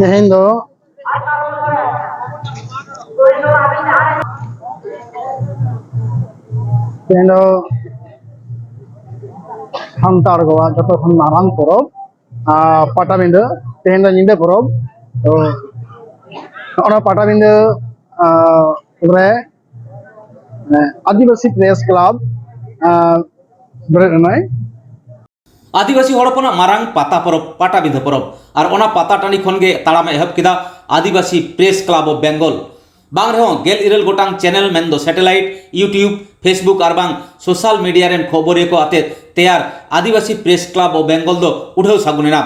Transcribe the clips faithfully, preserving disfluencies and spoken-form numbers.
ᱛᱮᱦᱮᱧ ᱫᱚ ᱛᱮᱦᱮᱧ ᱫᱚ ᱥᱟᱱᱛᱟᱲ ᱠᱚᱣᱟᱜ ᱡᱚᱛᱚ ᱠᱷᱚᱱ ᱢᱟᱨᱟᱝ ᱯᱚᱨᱚᱵᱽ, ᱟᱨ ᱯᱟᱴᱟᱵᱤᱸᱫᱟᱹ᱾ ᱛᱮᱦᱮᱧ ᱫᱚ ᱧᱤᱫᱟᱹ ᱯᱚᱨᱚᱵᱽ᱾ ᱛᱚ ᱚᱱᱟ ᱯᱟᱴᱟᱵᱤᱸᱫᱟᱹ, ᱟᱨ, ᱨᱮ, ᱟᱨ, ᱟᱹᱫᱤᱵᱟᱹᱥᱤ ᱯᱨᱮᱥ ᱠᱞᱟᱵᱽ, ᱟᱨ, ᱵᱮᱨᱮᱫ ᱮᱱᱟᱭ᱾ ᱟᱹᱫᱤᱵᱟᱹᱥᱤ ᱦᱚᱲ ᱦᱚᱯᱚᱱᱟᱜ ᱢᱟᱨᱟᱝ ᱯᱟᱛᱟ ᱯᱚᱨᱚᱵᱽ ᱯᱟᱴᱟᱵᱤᱸᱫᱷᱟᱹ ᱯᱚᱨᱚᱵᱽ, ᱟᱨ ᱚᱱᱟ ᱯᱟᱛᱟ ᱴᱟᱺᱰᱤ ᱠᱷᱚᱱ ᱜᱮ ᱛᱟᱲᱟᱢ ᱮ ᱮᱦᱚᱵ ᱠᱮᱫᱟ ᱟᱹᱫᱤᱵᱟᱹᱥᱤ ᱯᱨᱮᱥ ᱠᱞᱟᱵᱽ ᱚᱯᱷ ᱵᱮᱝᱜᱚᱞ᱾ ᱵᱟᱝ ᱨᱮᱦᱚᱸ ᱜᱮᱞ ᱤᱨᱟᱹᱞ ᱜᱚᱴᱟᱝ ᱪᱮᱱᱮᱞ, ᱢᱮᱱᱫᱚ ᱥᱮᱴᱮᱞᱟᱭᱤᱴ, YouTube, Facebook ᱟᱨ ᱵᱟᱝ ᱥᱳᱥᱟᱞ ᱢᱤᱰᱤᱭᱟ ᱨᱮᱱ ᱠᱷᱚᱵᱚᱨᱤᱭᱟᱹ ᱠᱚ ᱟᱛᱮ ᱛᱮᱭᱟᱨ ᱟᱹᱫᱤᱵᱟᱹᱥᱤ ᱯᱨᱮᱥ ᱠᱞᱟᱵᱽ ᱚᱯᱷ ᱵᱮᱝᱜᱚᱞ ᱫᱚ ᱩᱰᱷᱟᱹᱣ ᱥᱟᱹᱜᱩᱱ ᱮᱱᱟ᱾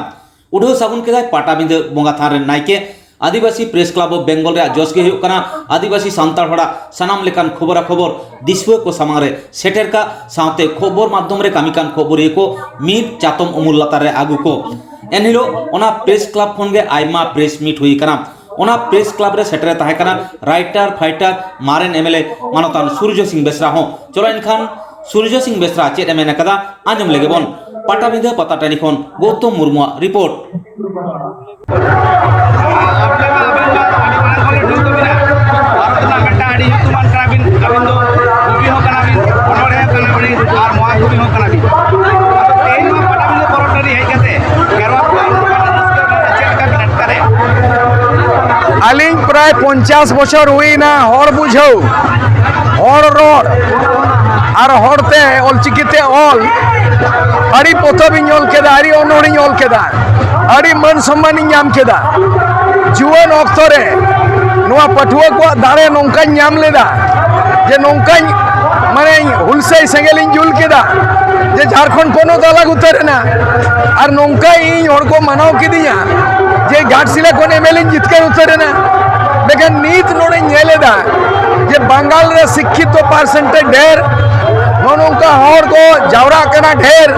ᱩᱰᱷᱟᱹᱣ ᱥᱟᱹᱜᱩᱱ ᱠᱮᱫᱟᱭ ᱯᱟᱴᱟᱵᱤᱸᱫᱷᱟᱹ ᱵᱚᱸᱜᱟ ᱛᱷᱟᱱ ᱨᱮᱱ ᱱᱟᱭᱠᱮ᱾ ᱟᱹᱫᱤᱵᱟᱹᱥᱤ ᱯᱨᱮᱥ ᱠᱞᱟᱵᱽ ᱚᱯᱷ ᱵᱮᱝᱜᱚᱞ ᱨᱮᱭᱟᱜ ᱡᱚᱥ ᱜᱮ ᱦᱩᱭᱩᱜ ᱠᱟᱱᱟ ᱟᱹᱫᱤᱵᱟᱹᱥᱤ ᱥᱟᱱᱛᱟᱲ ᱦᱚᱲᱟᱜ ᱥᱟᱱᱟᱢ ᱞᱮᱠᱟᱱ ᱠᱷᱚᱵᱚᱨᱟ ᱠᱷᱚᱵᱚᱨ ᱫᱤᱥᱩᱣᱟᱹ ᱠᱚ ᱥᱟᱢᱟᱝ ᱨᱮ ᱥᱮᱴᱮᱨ ᱠᱟᱜ ᱥᱟᱶᱛᱮ ᱠᱷᱚᱵᱚᱨ ᱢᱟᱫᱽᱫᱷᱚᱢ ᱨᱮ ᱠᱟᱹᱢᱤ ᱠᱟᱱ ᱠᱷᱚᱵᱚᱨᱤᱭᱟᱹ ᱠᱚ ᱢᱤᱫ ᱪᱟᱛᱚᱢ ᱩᱢᱩᱞ ᱞᱟᱛᱟᱨ ᱨᱮ ᱟᱹᱜᱩ ᱠᱚ᱾ ᱮᱱᱦᱤᱞᱳᱜ ᱚᱱᱟ ᱯᱨᱮᱥ ᱠᱞᱟᱵᱽ ᱠᱷᱚᱱ ᱜᱮ ᱟᱭᱢᱟ ᱯᱨᱮᱥ ᱢᱤᱴ ᱦᱩᱭ ᱟᱠᱟᱱᱟ᱾ ᱚᱱᱟ ᱯᱨᱮᱥ ᱠᱞᱟᱵᱽ ᱨᱮ ᱥᱮᱴᱮᱨ ᱮ ᱛᱟᱦᱮᱸ ᱠᱟᱱᱟ ᱨᱟᱭᱴᱟᱨ ᱯᱷᱟᱭᱴᱟᱨ ᱢᱟᱨᱮᱱ ᱮᱢ ᱮᱞ ᱮ ᱢᱟᱱᱚᱛᱟᱱ ᱥᱩᱨᱡᱚ ᱥᱤᱝ ᱵᱮᱥᱨᱟ ᱦᱚᱸ᱾ ᱪᱚᱞᱚ ᱮᱱᱠᱷᱟᱱ ᱥᱩᱨᱡᱚ ᱥᱤᱝ ᱵᱮᱥᱨᱟ ᱪᱮᱫ ᱮ ᱢᱮᱱ ᱟᱠᱟᱫᱟ, ᱟᱸᱡᱚᱢ ᱞᱮᱜᱮ ᱵᱚᱱ᱾ ᱯᱟᱴᱟᱵᱤᱸᱫᱷᱟᱹ ᱯᱟᱛᱟ ᱴᱟᱺᱰᱤ ᱠᱷᱚᱱ ᱜᱳᱣᱛᱚᱢ ᱢᱩᱨᱢᱩᱣᱟᱜ ᱨᱤᱯᱳᱨᱴ᱾ ᱟᱹᱰᱤ ᱧᱩᱛᱩᱢᱟᱱ ᱠᱟᱱᱟ ᱵᱤᱱ, ᱟᱹᱵᱤᱱ ᱫᱚ ᱠᱚᱵᱤ ᱦᱚᱸ ᱠᱟᱱᱟ ᱵᱤᱱ, ᱚᱱᱚᱬᱦᱮ ᱦᱚᱸ ᱠᱟᱱᱟ ᱵᱤᱱ ᱟᱨ ᱢᱚᱦᱟᱠᱚᱵᱤ ᱦᱚᱸ ᱠᱟᱱᱟ ᱵᱤᱱ᱾ ᱟᱫᱚ ᱛᱮᱦᱮᱧ ᱱᱚᱣᱟ ᱯᱟᱴᱟᱵᱤᱸᱫᱷᱟᱹ ᱯᱚᱨᱚᱵᱽ ᱴᱟᱺᱰᱤ ᱦᱮᱡ ᱠᱟᱛᱮ ᱜᱮᱨᱣᱟ ᱠᱚᱣᱟᱜ ᱱᱚᱝᱠᱟᱱ ᱨᱟᱹᱥᱠᱟᱹ ᱨᱮᱱᱟᱜ ᱪᱮᱫ ᱞᱮᱠᱟ ᱵᱤᱱ ᱟᱴᱠᱟᱨᱮᱫᱼᱟ? ᱟᱹᱞᱤᱧ ᱯᱨᱟᱭ ᱯᱚᱧᱪᱟᱥ ᱵᱚᱪᱷᱚᱨ ᱦᱩᱭᱱᱟ ᱦᱚᱲ ᱵᱩᱡᱷᱟᱹᱣ, ᱦᱚᱲ ᱨᱚᱲ ᱟᱨ ᱦᱚᱲᱛᱮ ᱚᱞᱪᱤᱠᱤᱛᱮ ᱚᱞ᱾ ᱟᱹᱰᱤ ᱯᱚᱛᱚᱵ ᱤᱧ ᱚᱞ ᱠᱮᱫᱟ, ᱟᱹᱰᱤ ᱚᱱᱚᱬᱤᱧ ᱚᱞ ᱠᱮᱫᱟ, ᱟᱹᱰᱤ ᱢᱟᱹᱱ ᱥᱚᱱᱢᱟᱱᱤᱧ ᱧᱟᱢ ᱠᱮᱫᱟ᱾ ᱡᱩᱣᱟᱹᱱ ᱚᱠᱛᱚ ᱨᱮ ᱱᱚᱣᱟ ᱯᱟᱹᱴᱷᱩᱣᱟᱹ ᱠᱚᱣᱟᱜ ᱫᱟᱲᱮ ᱱᱚᱝᱠᱟᱧ ᱧᱟᱢ ᱞᱮᱫᱟ ᱡᱮ ᱱᱚᱝᱠᱟᱧ, ᱢᱟᱱᱮ, ᱦᱩᱞᱥᱟᱹᱭ ᱥᱮᱸᱜᱮᱞ ᱤᱧ ᱡᱩᱞ ᱠᱮᱫᱟ ᱡᱮ ᱡᱷᱟᱲᱠᱷᱚᱸᱰ ᱯᱚᱱᱚᱛ ᱟᱞᱟᱜ ᱩᱛᱟᱹᱨ ᱮᱱᱟ᱾ ᱟᱨ ᱱᱚᱝᱠᱟ ᱤᱧ ᱦᱚᱲ ᱠᱚ ᱢᱟᱱᱟᱣ ᱠᱤᱫᱤᱧᱟ ᱡᱮ ᱜᱷᱟᱴᱥᱤᱞᱟ ᱠᱷᱚᱱ ᱮᱢ ᱮᱞ ᱤᱧ ᱡᱤᱛᱠᱟᱹᱨ ᱩᱛᱟᱹᱨ ᱮᱱᱟ᱾ ᱢᱮᱱᱠᱷᱟᱱ ᱱᱤᱛ ᱱᱚᱰᱮᱧ ᱧᱮᱞ ᱮᱫᱟ ᱡᱮ ᱵᱟᱝᱜᱟᱞ ᱨᱮ ᱥᱤᱠᱠᱷᱤᱛᱚ ᱯᱟᱨᱥᱮᱱᱴᱮᱡᱽ ᱰᱷᱮᱨ, ᱱᱚᱜᱼᱚ ᱱᱚᱝᱠᱟ ᱦᱚᱲ ᱠᱚ ᱡᱟᱣᱨᱟᱜ ᱠᱟᱱᱟ ᱰᱷᱮᱨ᱾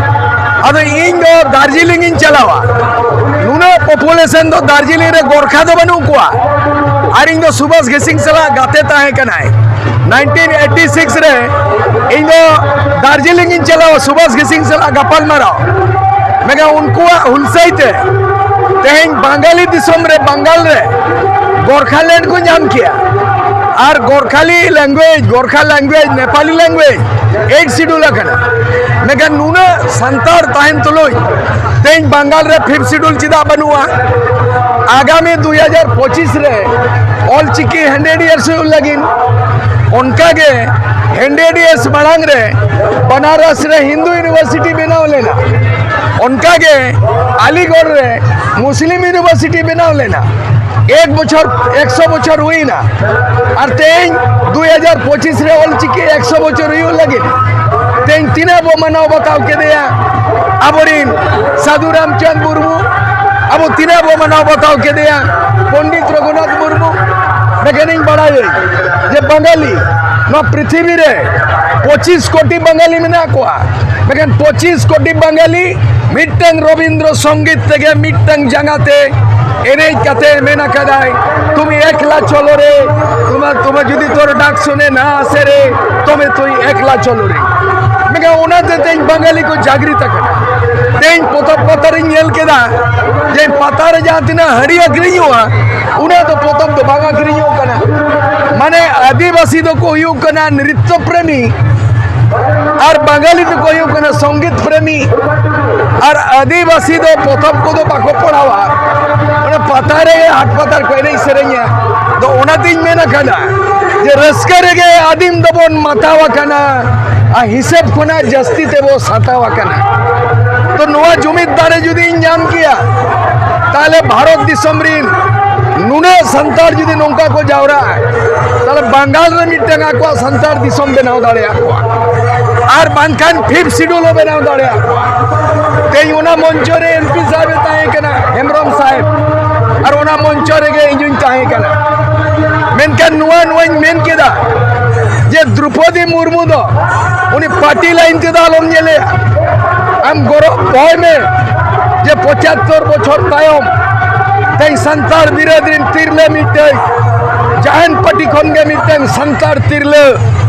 ᱟᱫᱚ ᱤᱧ ᱫᱚ ᱫᱟᱨᱡᱤᱞᱤᱝ ᱤᱧ ᱪᱟᱞᱟᱣᱟ, ᱱᱩᱱᱟᱹᱜ ᱯᱚᱯᱩᱞᱮᱥᱚᱱ ᱫᱚ ᱫᱟᱨᱡᱤᱞᱤᱝ ᱨᱮ ᱜᱚᱨᱠᱷᱟ ᱫᱚ ᱵᱟᱹᱱᱩᱜ ᱠᱚᱣᱟ᱾ ᱟᱨ ᱤᱧ ᱫᱚ ᱥᱩᱵᱷᱟᱥ ᱜᱷᱤᱥᱤᱝ ᱥᱟᱞᱟᱜ ᱜᱟᱛᱮ ᱛᱟᱦᱮᱸ ᱠᱟᱱᱟᱭ᱾ ᱱᱟᱭᱤᱱᱴᱤᱱ ᱮᱭᱤᱴᱤ ᱥᱤᱠᱥ ᱨᱮ ᱤᱧ ᱫᱚ ᱫᱟᱨᱡᱤᱞᱤᱝ ᱤᱧ ᱪᱟᱞᱟᱣᱟ ᱥᱩᱵᱷᱟᱥ ᱜᱷᱤᱥᱤᱝ ᱥᱟᱞᱟᱜ ᱜᱟᱯᱟᱞ ᱢᱟᱨᱟᱣ᱾ ᱢᱮᱱᱠᱷᱟᱱ ᱩᱱᱠᱩᱣᱟᱜ ᱦᱩᱞᱥᱟᱹᱭ ᱛᱮ ᱛᱮᱦᱮᱧ ᱵᱟᱝᱜᱟᱞᱤ ᱫᱤᱥᱚᱢ ᱨᱮ, ᱵᱟᱝᱜᱟᱞ ᱨᱮ ᱜᱚᱨᱠᱷᱟᱞᱮᱱᱰ ᱠᱚ ᱧᱟᱢ ᱠᱮᱭᱟ᱾ ᱟᱨ ᱜᱚᱨᱠᱷᱟᱞᱤ language, Gorkha language, Nepali language eighth schedule ᱟᱠᱟᱱᱟ᱾ ᱢᱮᱱᱠᱷᱟᱱ ᱱᱩᱱᱟᱹᱜ ᱥᱟᱱᱛᱟᱲ ᱛᱟᱦᱮᱱ ᱛᱩᱞᱩᱡ ᱛᱮᱦᱮᱧ ᱵᱟᱝᱜᱟᱞ ᱨᱮ fifth schedule ᱪᱮᱫᱟᱜ ᱵᱟᱹᱱᱩᱜᱼᱟ? ᱟᱜᱟᱢᱤ ᱫᱩᱭ ᱦᱟᱡᱟᱨ ᱯᱚᱸᱪᱤᱥ ᱨᱮ ᱚᱞᱪᱤᱠᱤ hundred years ᱦᱩᱭᱩᱜ ᱞᱟᱹᱜᱤᱫ, ᱚᱱᱠᱟᱜᱮ hundred years ᱢᱟᱲᱟᱝ ᱨᱮ ᱵᱟᱱᱟᱨᱚᱥ ᱨᱮ ᱦᱤᱱᱫᱩ university ᱵᱮᱱᱟᱣ ᱞᱮᱱᱟ, ᱚᱱᱠᱟᱜᱮ ᱟᱞᱤᱜᱚᱲ ᱨᱮ ᱢᱩᱥᱞᱤᱢ university ᱵᱮᱱᱟᱣ ᱞᱮᱱᱟ᱾ ᱮᱠ ᱵᱚᱪᱷᱚᱨ, ᱮᱠᱥᱚ ᱵᱚᱪᱷᱚᱨ ᱦᱩᱭᱱᱟ᱾ ᱟᱨ ᱛᱮᱦᱮᱧ ᱫᱩᱭ ᱦᱟᱡᱟᱨ ᱯᱚᱸᱪᱤᱥ ᱨᱮ ᱚᱞᱪᱤᱠᱤ ᱮᱠᱥᱚ ᱵᱚᱪᱷᱚᱨ ᱦᱩᱭᱩᱜ ᱞᱟᱹᱜᱤᱫ ᱛᱮᱦᱮᱧ ᱛᱤᱱᱟᱹᱜ ᱵᱚ ᱢᱟᱱᱟᱣ ᱵᱟᱛᱟᱣ ᱠᱮᱫᱮᱭᱟ ᱟᱵᱚᱨᱤᱱ ᱥᱟᱹᱫᱷᱩ ᱨᱟᱢᱪᱟᱸᱫᱽ ᱢᱩᱨᱢᱩ, ᱟᱵᱚ ᱛᱤᱱᱟᱹᱜ ᱵᱚ ᱢᱟᱱᱟᱣ ᱵᱟᱛᱟᱣ ᱠᱮᱫᱮᱭᱟ ᱯᱚᱱᱰᱤᱛ ᱨᱚᱜᱷᱩᱱᱟᱛᱷ ᱢᱩᱨᱢᱩ᱾ ᱢᱮᱠᱟᱱᱤᱧ ᱵᱟᱲᱟᱭᱟᱹᱧ ᱡᱮ ᱵᱟᱝᱜᱟᱞᱤ, ᱱᱚᱣᱟ ᱯᱨᱤᱛᱷᱤᱵᱤ ᱨᱮ ᱯᱚᱸᱪᱤᱥ ᱠᱳᱴᱤ ᱵᱟᱝᱜᱟᱞᱤ ᱢᱮᱱᱟᱜ ᱠᱚᱣᱟ, ᱢᱮᱱᱠᱷᱟᱱ ᱯᱚᱸᱪᱤᱥ ᱠᱳᱴᱤ ᱵᱟᱝᱜᱟᱞᱤ ᱢᱤᱫᱴᱟᱝ ᱨᱚᱵᱤᱱᱫᱨᱚ ᱥᱚᱝᱜᱤᱛ ᱛᱮᱜᱮ ᱢᱤᱫᱴᱟᱝ ᱡᱟᱸᱜᱟ ᱛᱮ ᱮᱱᱮᱡ ᱠᱟᱛᱮ ᱢᱮᱱ ᱟᱠᱟᱫᱟᱭ, "তুমি একলা চলো রে, তোমার, তোমার যদি তোর ডাক শুনে না আসে রে, তবে তুই একলা চলো রে।" ᱢᱮᱱᱠᱷᱟᱱ ᱚᱱᱟᱛᱮ ᱛᱮᱦᱮᱧ ᱵᱟᱝᱜᱟᱞᱤ ᱠᱚ ᱡᱟᱜᱽᱨᱤᱛ ᱟᱠᱟᱱᱟ᱾ ᱛᱮᱦᱮᱧ ᱯᱚᱛᱚᱵ ᱯᱟᱛᱟᱨᱤᱧ ᱧᱮᱞ ᱠᱮᱫᱟ ᱡᱮ ᱯᱟᱛᱟ ᱨᱮ ᱡᱟᱦᱟᱸ ᱛᱤᱱᱟᱹᱜ ᱦᱟᱺᱰᱤ ᱟᱹᱠᱷᱨᱤᱧᱚᱜᱼᱟ, ᱚᱱᱟ ᱫᱚ ᱯᱚᱛᱚᱵ ᱫᱚ ᱵᱟᱝ ᱟᱹᱠᱷᱨᱤᱧᱚᱜ ᱠᱟᱱᱟ᱾ ᱢᱟᱱᱮ ᱟᱹᱫᱤᱵᱟᱹᱥᱤ ᱫᱚᱠᱚ ᱦᱩᱭᱩᱜ ᱠᱟᱱᱟ ᱱᱨᱤᱛᱛᱚ ᱯᱨᱮᱢᱤ, ᱟᱨ ᱵᱟᱝᱜᱟᱞᱤ ᱫᱚᱠᱚ ᱦᱩᱭᱩᱜ ᱠᱟᱱᱟ ᱥᱚᱝᱜᱤᱛ ᱯᱨᱮᱢᱤ᱾ ᱟᱨ ᱟᱹᱫᱤᱵᱟᱹᱥᱤ ᱫᱚ ᱯᱚᱛᱚᱵ ᱠᱚᱫᱚ ᱵᱟᱠᱚ ᱯᱟᱲᱦᱟᱣᱟ, ᱚᱱᱟ ᱯᱟᱛᱟ ᱨᱮ, ᱦᱟᱴ ᱯᱟᱛᱟ ᱨᱮᱠᱚ ᱮᱱᱮᱡ ᱥᱮᱨᱮᱧᱟ᱾ ᱫᱚ ᱚᱱᱟᱛᱤᱧ ᱢᱮᱱ ᱟᱠᱟᱫᱟ ᱡᱮ ᱨᱟᱹᱥᱠᱟᱹ ᱨᱮᱜᱮ ᱟᱹᱫᱤᱢ ᱫᱚᱵᱚᱱ ᱢᱟᱛᱟᱣ ᱟᱠᱟᱱᱟ, ᱟᱨ ᱦᱤᱥᱟᱹᱵ ᱠᱷᱚᱱᱟᱜ ᱡᱟᱹᱥᱛᱤ ᱛᱮᱵᱚ ᱥᱟᱛᱟᱣ ᱟᱠᱟᱱᱟ᱾ ᱛᱚ ᱱᱚᱣᱟ ᱡᱩᱢᱤᱫ ᱫᱟᱲᱮ ᱡᱩᱫᱤᱧ ᱧᱟᱢ ᱠᱮᱭᱟ, ᱛᱟᱦᱞᱮ ᱵᱷᱟᱨᱚᱛ ᱫᱤᱥᱚᱢ ᱨᱤᱱ ᱱᱩᱱᱟᱹᱜ ᱥᱟᱱᱛᱟᱲ ᱡᱩᱫᱤ ᱱᱚᱝᱠᱟ ᱠᱚ ᱡᱟᱣᱨᱟᱜᱼᱟ, ᱛᱟᱦᱞᱮ ᱵᱟᱝᱜᱟᱞ ᱨᱮ ᱢᱤᱫᱴᱟᱝ ᱟᱠᱚᱣᱟᱜ ᱥᱟᱱᱛᱟᱲ ᱫᱤᱥᱚᱢ ᱵᱮᱱᱟᱣ ᱫᱟᱲᱮᱭᱟᱜ ᱠᱚᱣᱟ, ᱟᱨ ᱵᱟᱝᱠᱷᱟᱱ fifth schedule ᱦᱚᱸ ᱵᱮᱱᱟᱣ ᱫᱟᱲᱮᱭᱟᱜ ᱠᱚᱣᱟ᱾ ᱛᱮᱦᱮᱧ ᱚᱱᱟ ᱢᱚᱧᱪᱚ ᱨᱮ ᱮᱢ ᱯᱤ ᱥᱟᱦᱮᱵ ᱮ ᱛᱟᱦᱮᱸ ᱠᱟᱱᱟ, ᱦᱮᱢᱵᱨᱚᱢ ᱥᱟᱦᱮᱵ, ᱟᱨ ᱚᱱᱟ ᱢᱚᱧᱪᱚ ᱨᱮᱜᱮ ᱤᱧ ᱦᱚᱸᱧ ᱛᱟᱦᱮᱸ ᱠᱟᱱᱟ᱾ ᱢᱮᱱᱠᱷᱟᱱ ᱱᱚᱣᱟ, ᱱᱚᱣᱟᱧ ᱢᱮᱱ ᱠᱮᱫᱟ ᱡᱮ ᱫᱨᱚᱯᱚᱫᱤ ᱢᱩᱨᱢᱩ ᱫᱚ ᱩᱱᱤ party line ᱛᱮᱫᱚ ᱟᱞᱚᱢ ᱧᱮᱞᱮᱭᱟ᱾ ᱟᱢ ᱜᱚᱨᱚᱵ ᱫᱚᱦᱚᱭ ᱢᱮ ᱡᱮ ᱯᱚᱸᱪᱟᱛᱛᱳᱨ ᱵᱚᱪᱷᱚᱨ ᱛᱟᱭᱚᱢ ᱛᱮᱦᱮᱧ ᱥᱟᱱᱛᱟᱲ ᱵᱤᱨᱟᱹᱫ ᱨᱤᱱ ᱛᱤᱨᱞᱟᱹ ᱢᱤᱫᱴᱟᱹᱝ ᱡᱟᱦᱟᱱ party ᱠᱷᱚᱱ ᱜᱮ ᱢᱤᱫᱴᱟᱹᱝ ᱥᱟᱱᱛᱟᱲ ᱛᱤᱨᱞᱟᱹ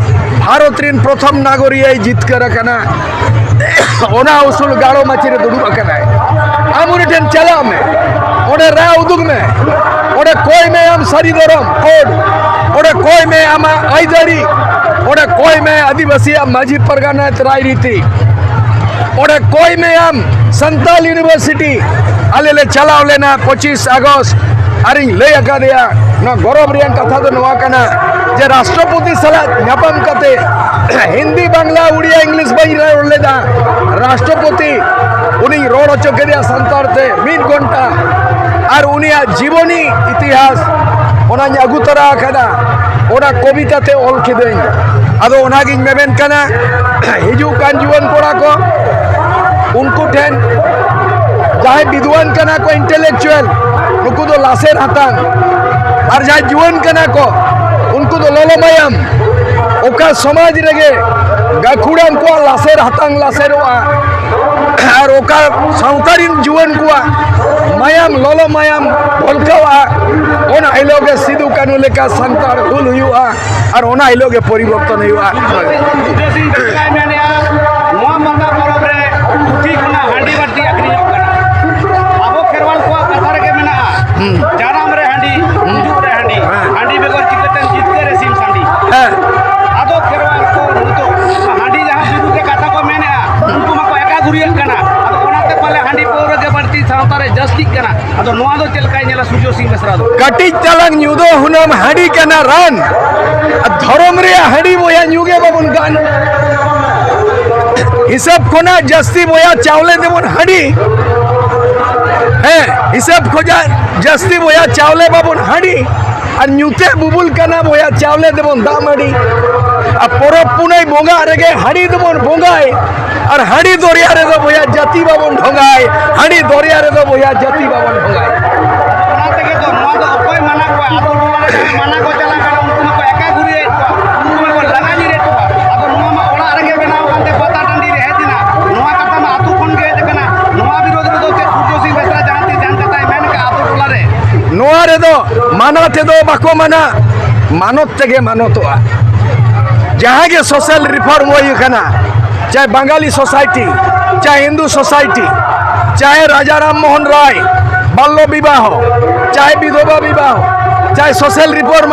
ᱵᱷᱟᱨᱚᱛ ᱨᱤᱱ ᱯᱨᱚᱛᱷᱚᱢ ᱱᱟᱜᱚᱨᱤᱭᱟᱹᱭ ᱡᱤᱛᱠᱟᱹᱨ ᱟᱠᱟᱱᱟ᱾ ᱚᱱᱟ ᱩᱥᱩᱞ ᱜᱟᱲᱚ ᱢᱟᱹᱪᱤ ᱨᱮ ᱫᱩᱲᱩᱵ ᱟᱠᱟᱱᱟᱭ᱾ ᱟᱢ ᱩᱱᱤ ᱴᱷᱮᱱ ᱪᱟᱞᱟᱜ ᱢᱮ, ᱚᱸᱰᱮ ᱨᱟᱭ ᱩᱫᱩᱜ ᱢᱮ᱾ ᱚᱸᱰᱮ ᱠᱚᱭ ᱢᱮ ᱟᱢ ᱥᱟᱹᱨᱤ ᱫᱷᱚᱨᱚᱢ ᱠᱳᱰ᱾ ᱚᱸᱰᱮ ᱠᱚᱭ ᱢᱮ ᱟᱢᱟᱜ ᱟᱹᱭᱫᱟᱹᱨᱤ᱾ ᱚᱸᱰᱮ ᱠᱚᱭ ᱢᱮ ᱟᱹᱫᱤᱵᱟᱹᱥᱤᱭᱟᱜ ᱢᱟᱹᱡᱷᱤ ᱯᱟᱨᱜᱟᱱᱟ ᱨᱟᱭᱨᱤᱛᱤ᱾ ᱚᱸᱰᱮ ᱠᱚᱭ ᱢᱮ ᱟᱢ ᱥᱟᱱᱛᱟᱞ ᱤᱭᱩᱱᱤᱵᱷᱟᱨᱥᱤᱴᱤ᱾ ᱟᱞᱮ ᱞᱮ ᱪᱟᱞᱟᱣ ᱞᱮᱱᱟ ᱯᱚᱸᱪᱤᱥ ᱟᱜᱚᱥᱴ, ᱟᱨᱤᱧ ᱞᱟᱹᱭ ᱟᱠᱟᱫᱮᱭᱟ, ᱱᱚᱣᱟ ᱜᱚᱨᱚᱵᱽ ᱨᱮᱭᱟᱜ ᱠᱟᱛᱷᱟ ᱫᱚ ᱱᱚᱣᱟ ᱠᱟᱱᱟ ᱡᱮ ᱨᱟᱥᱴᱨᱚᱯᱚᱛᱤ ᱥᱟᱞᱟᱜ ᱧᱟᱯᱟᱢ ᱠᱟᱛᱮ ᱦᱤᱱᱫᱤ, ᱵᱟᱝᱞᱟ, ᱩᱲᱤᱭᱟ, ᱤᱝᱞᱤᱥ ᱵᱟᱹᱧ ᱨᱚᱲ ᱞᱮᱫᱟ᱾ ᱨᱟᱥᱴᱨᱚᱯᱚᱛᱤ ᱩᱱᱤᱧ ᱨᱚᱲ ᱦᱚᱪᱚ ᱠᱮᱫᱮᱭᱟ ᱥᱟᱱᱛᱟᱲ ᱛᱮ ᱢᱤᱫ ᱜᱷᱚᱱᱴᱟ, ᱟᱨ ᱩᱱᱤᱭᱟᱜ ᱡᱤᱵᱚᱱᱤ ᱤᱛᱤᱦᱟᱥ ᱚᱱᱟᱧ ᱟᱹᱜᱩ ᱛᱚᱨᱟ ᱟᱠᱟᱫᱟ, ᱚᱱᱟ ᱠᱚᱵᱤᱛᱟ ᱛᱮ ᱚᱞ ᱠᱤᱫᱟᱹᱧ᱾ ᱟᱫᱚ ᱚᱱᱟᱜᱤᱧ ᱢᱮᱢᱮᱱ ᱠᱟᱱᱟ, ᱦᱤᱡᱩᱜ ᱠᱟᱱ ᱡᱩᱣᱟᱹᱱ ᱠᱚᱲᱟ ᱠᱚ, ᱩᱱᱠᱩ ᱴᱷᱮᱱ ᱡᱟᱦᱟᱸᱭ ᱵᱤᱫᱣᱟᱱ ᱠᱟᱱᱟ ᱠᱚ, ᱤᱱᱴᱮᱞᱮᱠᱪᱩᱣᱟᱞ, ᱱᱩᱠᱩ ᱫᱚ ᱞᱟᱥᱮᱨ ᱦᱟᱛᱟᱝ, ᱟᱨ ᱡᱟᱦᱟᱸᱭ ᱡᱩᱣᱟᱹᱱ ᱠᱟᱱᱟ ᱠᱚ, ᱩᱱᱠᱩ ᱫᱚ ᱞᱚᱞᱚ ᱢᱟᱭᱟᱢ᱾ ᱚᱠᱟ ᱥᱚᱢᱟᱡᱽ ᱨᱮᱜᱮ ᱜᱟᱹᱠᱷᱩᱲᱟᱱ ᱠᱚᱣᱟᱜ ᱞᱟᱥᱮᱨ ᱦᱟᱛᱟᱝ ᱞᱟᱥᱮᱨᱚᱜᱼᱟ, ᱟᱨ ᱚᱠᱟ ᱥᱟᱶᱛᱟ ᱨᱤᱱ ᱡᱩᱣᱟᱹᱱ ᱠᱚᱣᱟᱜ ᱢᱟᱭᱟᱢ, ᱞᱚᱞᱚ ᱢᱟᱭᱟᱢ ᱵᱷᱚᱞᱠᱟᱣᱜᱼᱟ, ᱚᱱᱟ ᱦᱤᱞᱳᱜ ᱜᱮ ᱥᱤᱫᱩ ᱠᱟᱹᱱᱦᱩ ᱞᱮᱠᱟ ᱥᱟᱱᱛᱟᱲ ᱦᱩᱞ ᱦᱩᱭᱩᱜᱼᱟ, ᱟᱨ ᱚᱱᱟ ᱦᱤᱞᱳᱜ ᱜᱮ ᱯᱚᱨᱤᱵᱚᱨᱛᱚᱱ ᱦᱩᱭᱩᱜᱼᱟ᱾ ᱥᱩᱨᱡᱚ ᱥᱤᱝ ᱪᱮᱫ ᱞᱮᱠᱟᱭ ᱢᱮᱱᱮᱜᱼᱟ, ᱱᱚᱣᱟ ᱯᱟᱛᱟ ᱯᱚᱨᱚᱵᱽ ᱨᱮ ᱯᱩᱛᱷᱤ ᱠᱷᱚᱱᱟᱜ ᱦᱟᱺᱰᱤ ᱵᱟᱹᱲᱛᱤ ᱟᱹᱠᱷᱨᱤᱧᱚᱜ ᱠᱟᱱᱟ᱾ ᱟᱵᱚ ᱠᱷᱮᱨᱣᱟᱞ ᱠᱚᱣᱟᱜ ᱠᱟᱛᱷᱟ ᱨᱮᱜᱮ ᱢᱮᱱᱟᱜᱼᱟ, ᱦᱩᱸ᱾ ᱡᱟᱱᱟᱢ ᱨᱮ ᱦᱟᱺᱰᱤ, ᱦᱩᱸ᱾ ᱜᱩᱡᱩᱜ ᱨᱮ ᱦᱟᱺᱰᱤ, ᱦᱮᱸ᱾ ᱦᱟᱺᱰᱤ ᱵᱮᱜᱚᱨ ᱪᱤᱠᱟᱹᱛᱮᱢ ᱡᱤᱛᱠᱟᱹᱨ ᱮ ᱥᱤᱢ ᱥᱟᱺᱰᱤ? ᱦᱮᱸ᱾ ᱟᱫᱚ ᱠᱷᱮᱨᱣᱟᱞ ᱠᱚ ᱱᱤᱛᱚᱜ ᱦᱟᱺᱰᱤ ᱡᱟᱦᱟᱸ ᱵᱤᱨᱩᱫᱽ ᱨᱮ ᱠᱟᱛᱷᱟ ᱠᱚ ᱢᱮᱱᱮᱜᱼᱟ, ᱩᱱᱠᱩ ᱢᱟᱠᱚ ᱮᱠᱟ ᱜᱷᱩᱨᱤᱭᱟᱹᱜ ᱠᱟᱱᱟ᱾ ᱟᱫᱚ ᱚᱱᱟᱛᱮ ᱯᱟᱞᱮ ᱦᱟᱺᱰᱤ ᱯᱟᱹᱣᱨᱟᱹ ᱜᱮ ᱵᱟᱹᱲᱛᱤ ᱥᱟᱶᱛᱟ ᱨᱮ ᱡᱟᱹᱥᱛᱤᱜ ᱠᱟᱱᱟ᱾ ᱟᱫᱚ ᱱᱚᱣᱟ ᱫᱚ ᱪᱮᱫ ᱞᱮᱠᱟᱭ ᱧᱮᱞᱟ ᱥᱩᱨᱡᱚ ᱥᱤᱝ ᱵᱮᱥᱨᱟ ᱫᱚ? ᱠᱟᱹᱴᱤᱡ ᱪᱟᱞᱟᱝ ᱧᱩ ᱫᱚ ᱦᱩᱱᱟᱹᱝ ᱦᱟᱺᱰᱤ ᱠᱟᱱᱟ ᱨᱟᱱ, ᱟᱨ ᱫᱷᱚᱨᱚᱢ ᱨᱮᱭᱟᱜ ᱦᱟᱺᱰᱤ ᱵᱚᱭᱦᱟ ᱧᱩ ᱜᱮ ᱵᱟᱵᱚᱱ ᱜᱟᱱ᱾ ᱦᱤᱥᱟᱹᱵ ᱠᱷᱚᱱᱟᱜ ᱡᱟᱹᱥᱛᱤ ᱵᱚᱭᱦᱟ ᱪᱟᱣᱞᱮ ᱫᱮᱵᱚᱱ ᱦᱟᱺᱰᱤ᱾ ᱦᱮᱸ, ᱦᱤᱥᱟᱹᱵ ᱠᱷᱚᱱᱟᱜ ᱡᱟᱹᱥᱛᱤ ᱵᱚᱭᱦᱟ ᱪᱟᱣᱞᱮ ᱵᱟᱵᱚᱱ ᱦᱟᱺᱰᱤ, ᱟᱨ ᱧᱩᱛᱮ ᱵᱩᱵᱩᱞ ᱠᱟᱱᱟ ᱵᱚᱭᱦᱟ ᱪᱟᱣᱞᱮ ᱫᱮᱵᱚᱱ ᱫᱟᱜ ᱢᱟᱹᱰᱤ᱾ ᱟᱨ ᱯᱚᱨᱚᱵᱽ ᱯᱩᱱᱟᱹᱭ ᱵᱚᱸᱜᱟᱜ ᱨᱮᱜᱮ ᱦᱟᱺᱰᱤ ᱫᱚᱵᱚᱱ ᱵᱚᱸᱜᱟᱭ, ᱟᱨ ᱦᱟᱺᱰᱤ ᱫᱚᱨᱭᱟ ᱨᱮᱫᱚ ᱵᱚᱭᱦᱟ ᱡᱟᱹᱛᱤ ᱵᱟᱵᱚᱱ ᱰᱷᱚᱸᱜᱟᱭ, ᱦᱟᱺᱰᱤ ᱫᱚᱨᱭᱟ ᱨᱮᱫᱚ ᱵᱚᱭᱦᱟ ᱡᱟᱹᱛᱤ ᱵᱟᱵᱚᱱ ᱰᱷᱚᱸᱜᱟᱭ᱾ ᱚᱱᱟ ᱛᱮᱜᱮ ᱛᱚ ᱱᱚᱣᱟ ᱫᱚ ᱚᱠᱚᱭ ᱢᱟᱱᱟ ᱠᱚᱣᱟ? ᱟᱛᱳ ᱴᱚᱞᱟ ᱨᱮ ᱡᱟᱦᱟᱸᱭ ᱢᱟᱱᱟ ᱠᱚ ᱪᱟᱞᱟᱜ ᱠᱟᱱᱟ, ᱩᱱᱠᱩ ᱢᱟᱠᱚ ᱮᱠᱟ ᱜᱷᱩᱨᱤᱭᱟᱹᱭᱮᱫ ᱠᱚᱣᱟ, ᱩᱱᱠᱩ ᱢᱟᱠᱚ ᱞᱟᱜᱟ ᱧᱤᱨᱮᱫ ᱠᱚᱣᱟ᱾ ᱟᱫᱚ ᱱᱚᱣᱟ ᱢᱟ ᱚᱲᱟᱜ ᱨᱮᱜᱮ ᱵᱮᱱᱟᱣ ᱟᱠᱟᱱ ᱛᱮ ᱯᱟᱛᱟ ᱴᱟᱺᱰᱤ ᱨᱮ ᱦᱮᱡ ᱮᱱᱟ᱾ ᱱᱚᱣᱟ ᱠᱟᱛᱷᱟ ᱢᱟ ᱟᱛᱳ ᱠᱷᱚᱱ ᱜᱮ ᱦᱮᱡ ᱟᱠᱟᱱᱟ᱾ ᱱᱚᱣᱟ ᱵᱤᱨᱳᱫᱷ ᱨᱮᱫᱚ ᱪᱮᱫ ᱥᱩᱨᱡᱚ ᱥᱤᱝ ᱵᱮᱥᱨᱟ ᱡᱟᱦᱟᱸ ᱛᱤᱥ ᱡᱟᱦᱟᱱ ᱠᱟᱛᱷᱟᱭ ᱢᱮᱱ ᱠᱟᱜᱼᱟ ᱟᱛᱳ ᱴᱚᱞᱟ ᱨᱮ? ᱱᱚᱣᱟ ᱨᱮᱫᱚ ᱢᱟᱱᱟ ᱛᱮᱫᱚ ᱵᱟᱠᱚ ᱢᱟᱱᱟ, ᱢᱟᱱᱚᱛ ᱛᱮᱜᱮ ᱢᱟᱱᱚᱛᱚᱜᱼᱟ᱾ ᱡᱟᱦᱟᱸ ᱜᱮ ᱥᱳᱥᱟᱞ ᱨᱤᱯᱷᱚᱨᱢ ᱦᱩᱭ ᱟᱠᱟᱱᱟ, ᱪᱟᱦᱮ ᱵᱟᱝᱜᱟᱞᱤ ᱥᱳᱥᱟᱭᱴᱤ, ᱪᱟᱦᱮ ᱦᱤᱱᱫᱩ ᱥᱳᱥᱟᱭᱴᱤ, ᱪᱟᱦᱮ ᱨᱟᱡᱟ ᱨᱟᱢ ᱢᱳᱦᱚᱱ ᱨᱟᱭ, ᱵᱟᱞᱞᱚ ᱵᱤᱵᱟᱦᱚ, ᱪᱟᱦᱮ ᱵᱤᱫᱷᱚᱵᱟ ᱵᱤᱵᱟᱦᱚ, ᱪᱟᱦᱮ ᱥᱳᱥᱟᱞ ᱨᱤᱯᱷᱚᱨᱢ,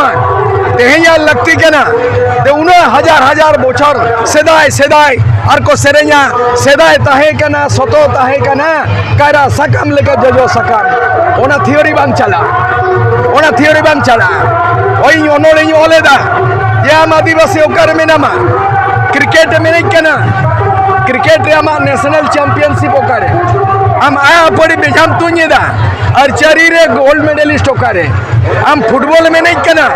ᱛᱮᱦᱮᱧᱟᱜ ᱞᱟᱹᱠᱛᱤ ᱠᱟᱱᱟ᱾ ᱛᱮ ᱩᱱᱟᱹᱜ ᱦᱟᱡᱟᱨ ᱦᱟᱡᱟᱨ ᱵᱚᱪᱷᱚᱨ ᱥᱮᱫᱟᱭ ᱥᱮᱫᱟᱭ ᱟᱨ ᱠᱚ ᱥᱮᱨᱮᱧᱟ, ᱥᱮᱫᱟᱭ ᱛᱟᱦᱮᱸ ᱠᱟᱱᱟ, ᱥᱚᱛᱚ ᱛᱟᱦᱮᱸ ᱠᱟᱱᱟ, ᱠᱟᱭᱨᱟ ᱥᱟᱠᱟᱢ ᱞᱮᱠᱟ ᱡᱚᱡᱚ ᱥᱟᱠᱟᱢ᱾ ᱚᱱᱟ ᱛᱷᱤᱭᱳᱨᱤ ᱵᱟᱝ ᱪᱟᱞᱟᱜᱼᱟ, ᱚᱱᱟ ᱛᱷᱤᱭᱳᱨᱤ ᱵᱟᱝ ᱪᱟᱞᱟᱜᱼᱟ᱾ ᱳᱭ ᱤᱧ ᱚᱱᱚᱞᱤᱧ ᱚᱞ ᱮᱫᱟ ᱡᱮ ᱟᱢ ᱟᱹᱫᱤᱵᱟᱹᱥᱤ ᱚᱠᱟᱨᱮ ᱢᱮᱱᱟᱢᱟ? ᱠᱨᱤᱠᱮᱴ ᱮᱢ ᱮᱱᱮᱡ ᱠᱟᱱᱟ, ᱠᱨᱤᱠᱮᱴ ᱨᱮ ᱟᱢᱟᱜ ᱱᱮᱥᱱᱟᱞ ᱪᱟᱢᱯᱤᱭᱟᱱᱥᱤᱯ ᱚᱠᱟᱨᱮ? ᱟᱢ ᱟᱭᱟ ᱯᱟᱹᱲᱤ ᱵᱮᱡᱷᱟᱢ ᱛᱩᱧ ᱮᱫᱟ, ᱟᱨᱪᱟᱨᱤ ᱨᱮ ᱜᱳᱞᱰ ᱢᱮᱰᱮᱞᱤᱥᱴ ᱚᱠᱟᱨᱮ? ᱟᱢ ᱯᱷᱩᱴᱵᱚᱞ ᱮᱢ ᱮᱱᱮᱡ ᱠᱟᱱᱟ,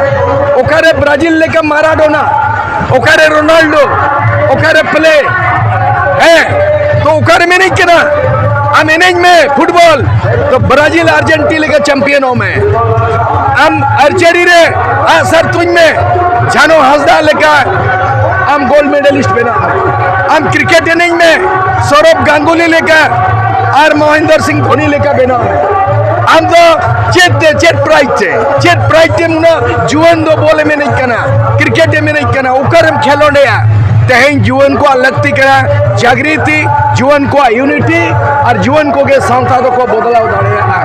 ᱚᱠᱟᱨᱮ ᱵᱨᱟᱡᱤᱞ ᱞᱮᱠᱟ ᱢᱟᱨᱟᱰᱳᱱᱟ? ᱚᱠᱟᱨᱮ ᱨᱳᱱᱟᱞᱰᱳ? ᱚᱠᱟᱨᱮ ᱯᱮᱞᱮ? ᱦᱮᱸ, ᱛᱚ ᱚᱠᱟᱨᱮᱢ ᱮᱱᱮᱡ ᱠᱟᱱᱟ? ᱟᱢ ᱮᱱᱮᱡ ᱢᱮ ᱯᱷᱩᱴᱵᱚᱞ, ᱛᱚ ᱵᱨᱟᱡᱤᱞ ᱟᱨᱡᱮᱱᱴᱤᱱᱟ ᱞᱮᱠᱟ ᱪᱟᱢᱯᱤᱭᱟᱱᱚᱜ ᱢᱮ᱾ ᱟᱢ ᱟᱨᱪᱟᱨᱤ ᱨᱮ ᱟᱜᱼᱥᱟᱨ ᱛᱩᱧ ᱢᱮ, ᱡᱷᱟᱱᱚ ᱦᱟᱸᱥᱫᱟ ᱞᱮᱠᱟ ᱟᱢ ᱜᱳᱞᱰ ᱢᱮᱰᱮᱞᱤᱥᱴ ᱵᱮᱱᱟᱜ ᱢᱮ᱾ ᱟᱢ ᱠᱨᱤᱠᱮᱴ ᱮᱱᱮᱡ ᱢᱮ, ᱥᱚᱨᱚᱵ ᱜᱟᱝᱜᱩᱞᱤ ᱞᱮᱠᱟ ᱟᱨ ᱢᱚᱦᱮᱱᱫᱚᱨ ᱥᱤᱝ ᱫᱷᱳᱱᱤ ᱞᱮᱠᱟ ᱵᱮᱱᱟᱣ ᱢᱮ᱾ ᱟᱢ ᱫᱚ ᱪᱮᱫ ᱛᱮ, ᱪᱮᱫ ᱯᱨᱟᱭᱤᱡᱽ ᱛᱮ, ᱪᱮᱫ ᱯᱨᱟᱭᱤᱡᱽ ᱛᱮ ᱩᱱᱟᱹᱜ ᱡᱩᱣᱟᱹᱱ ᱫᱚ ᱵᱚᱞ ᱮᱢ ᱮᱱᱮᱡ ᱠᱟᱱᱟ, ᱠᱨᱤᱠᱮᱴ ᱮᱢ ᱮᱱᱮᱡ ᱠᱟᱱᱟ, ᱚᱠᱟᱨᱮᱢ ᱠᱷᱮᱞᱳᱰᱮᱜᱼᱟ? ᱛᱮᱦᱮᱧ ᱡᱩᱣᱟᱹᱱ ᱠᱚᱣᱟᱜ ᱞᱟᱹᱠᱛᱤ ᱠᱟᱱᱟ ᱡᱟᱜᱽᱨᱤᱛᱤ, ᱡᱩᱣᱟᱹᱱ ᱠᱚᱣᱟᱜ ᱤᱭᱩᱱᱤᱴᱤ, ᱟᱨ ᱡᱩᱣᱟᱹᱱ ᱠᱚᱜᱮ ᱥᱟᱶᱛᱟ ᱫᱚᱠᱚ ᱵᱚᱫᱞᱟᱣ ᱫᱟᱲᱮᱭᱟᱜᱼᱟ᱾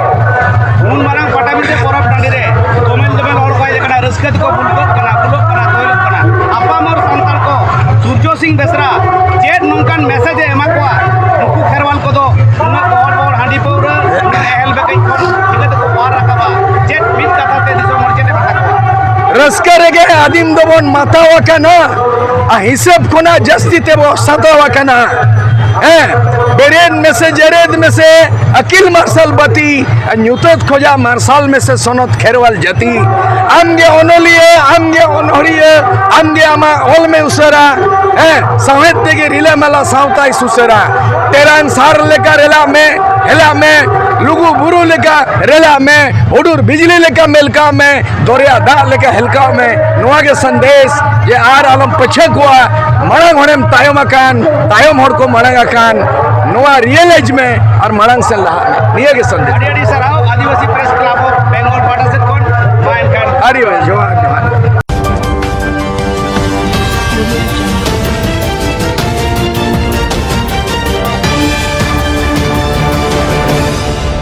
ᱩᱱ ᱢᱟᱨᱟᱝ ᱯᱟᱴᱟᱵᱤᱸᱫᱟᱹ ᱯᱚᱨᱚᱵᱽ ᱴᱟᱺᱰᱤ ᱨᱮ ᱫᱚᱢᱮᱞ ᱫᱚᱢᱮᱞ ᱦᱚᱲ ᱠᱚ ᱦᱮᱡ ᱟᱠᱟᱱᱟ, ᱨᱟᱹᱥᱠᱟᱹ ᱛᱮᱠᱚ ᱵᱩᱞᱠᱟᱹᱜ ᱠᱟᱱᱟ, ᱵᱩᱞᱚᱜ ᱠᱟᱱᱟ, ᱛᱚᱭᱞᱚᱜ ᱠᱟᱱᱟ᱾ ᱟᱯᱟᱢᱚᱨ ᱥᱟᱱᱛᱟᱲ ᱠᱚ ᱥᱩᱨᱡᱚ ᱥᱤᱝ ᱵᱮᱥᱨᱟ ᱪᱮᱫ ᱱᱚᱝᱠᱟᱱ ᱢᱮᱥᱮᱡᱽ ᱮ ᱮᱢᱟ ᱠᱚᱣᱟ? ᱱᱩᱠᱩ ᱠᱷᱮᱨᱣᱟᱞ ᱠᱚᱫᱚ ᱩᱱᱟᱹᱜ ᱜᱚᱦᱚᱲ ᱜᱚᱦᱚᱲ ᱦᱟᱺᱰᱤ ᱯᱟᱹᱣᱨᱟᱹ, ᱩᱱᱟᱹᱜ ᱮᱦᱮᱞ ᱵᱮᱠᱮᱡ ᱠᱷᱚᱱ ᱪᱤᱠᱟᱹ ᱛᱮᱠᱚ ᱚᱣᱟᱨ ᱨᱟᱠᱟᱵᱟ? ᱪᱮᱫ ᱢᱤᱫ ᱠᱟᱛᱷᱟ ᱛᱮ ᱫᱤᱥᱚᱢ ᱦᱚᱲ ᱪᱮᱫ ᱮ ᱢᱮᱛᱟ ᱠᱚᱣᱟ? ᱨᱟᱹᱥᱠᱟᱹ ᱨᱮᱜᱮ ᱟᱹᱫᱤᱢ ᱫᱚᱵᱚᱱ ᱢᱟᱛᱟᱣ ᱟᱠᱟᱱᱟ, ᱟᱨ ᱦᱤᱥᱟᱹᱵ ᱠᱷᱚᱱᱟᱜ ᱡᱟᱹᱥᱛᱤ ᱛᱮᱵᱚ ᱥᱟᱛᱟᱣ ᱟᱠᱟᱱᱟ᱾ ᱦᱮᱸ, ᱵᱮᱨᱮᱫ ᱢᱮᱥᱮ, ᱡᱮᱨᱮᱫ ᱢᱮᱥᱮ, ᱟᱹᱠᱤᱞ ᱢᱟᱨᱥᱟᱞ ᱵᱟᱹᱛᱤ, ᱧᱩᱛᱟᱹᱛ ᱠᱷᱚᱡᱟᱜ ᱢᱟᱨᱥᱟᱞ ᱢᱮᱥᱮ ᱥᱚᱱᱚᱛ ᱠᱷᱮᱨᱣᱟᱞ ᱡᱟᱹᱛᱤ᱾ ᱟᱢᱜᱮ ᱚᱱᱚᱞᱤᱭᱟᱹ, ᱟᱢᱜᱮ ᱚᱱᱚᱲᱦᱤᱭᱟᱹ, ᱟᱢᱜᱮ ᱟᱢᱟᱜ ᱚᱞ ᱢᱮ ᱩᱥᱟᱹᱨᱟ᱾ ᱦᱮᱸ, ᱥᱟᱶᱦᱮᱫ ᱛᱮᱜᱮ ᱨᱤᱞᱟᱹᱢᱟᱞᱟ ᱥᱟᱶᱛᱟᱭ ᱥᱩᱥᱟᱹᱨᱟ᱾ ᱛᱮᱨᱟᱝ ᱥᱟᱨ ᱞᱮᱠᱟ ᱨᱮᱞᱟᱜ ᱢᱮ, ᱦᱮᱞᱟᱜ ᱢᱮ, ᱞᱩᱜᱩ ᱵᱩᱨᱩ ᱞᱮᱠᱟ ᱨᱮᱞᱟᱜ ᱢᱮ, ᱦᱩᱰᱩᱨ ᱵᱤᱡᱽᱞᱤ ᱞᱮᱠᱟ ᱢᱮᱞᱠᱟᱣ ᱢᱮ, ᱫᱚᱨᱭᱟ ᱫᱟᱜ ᱞᱮᱠᱟ ᱦᱮᱞᱠᱟᱣ ᱢᱮ᱾ ᱱᱚᱣᱟ ᱜᱮ ᱥᱟᱸᱫᱮᱥ, ᱡᱮ ᱟᱨ ᱟᱞᱚᱢ ᱯᱟᱹᱪᱷᱟᱹ ᱠᱚᱣᱟ᱾ ᱢᱟᱲᱟᱝ ᱦᱚᱲᱮᱢ ᱛᱟᱭᱚᱢ ᱟᱠᱟᱱ, ᱛᱟᱭᱚᱢ ᱦᱚᱲ ᱠᱚ ᱢᱟᱲᱟᱝ ᱟᱠᱟᱱ, ᱱᱚᱣᱟ ᱨᱤᱭᱮᱞᱟᱭᱤᱡᱽ ᱢᱮ ᱟᱨ ᱢᱟᱲᱟᱝ ᱥᱮᱱ ᱞᱟᱦᱟᱜ ᱢᱮ᱾ ᱱᱤᱭᱟᱹ ᱜᱮ ᱥᱟᱸᱫᱮᱥ᱾ ᱟᱹᱰᱤ ᱟᱹᱰᱤ ᱥᱟᱨᱦᱟᱣ ᱟᱹᱫᱤᱵᱟᱹᱥᱤ ᱯᱨᱮᱥ ᱠᱞᱟᱵᱽ ᱚᱯᱷ ᱵᱮᱝᱜᱚᱞ ᱯᱟᱦᱴᱟ ᱥᱮᱫ ᱠᱷᱚᱱ᱾ ᱢᱟ ᱮᱱᱠᱷᱟᱱ ᱟᱹᱰᱤ ᱟᱹᱰᱤ ᱡᱚᱦᱟᱨ᱾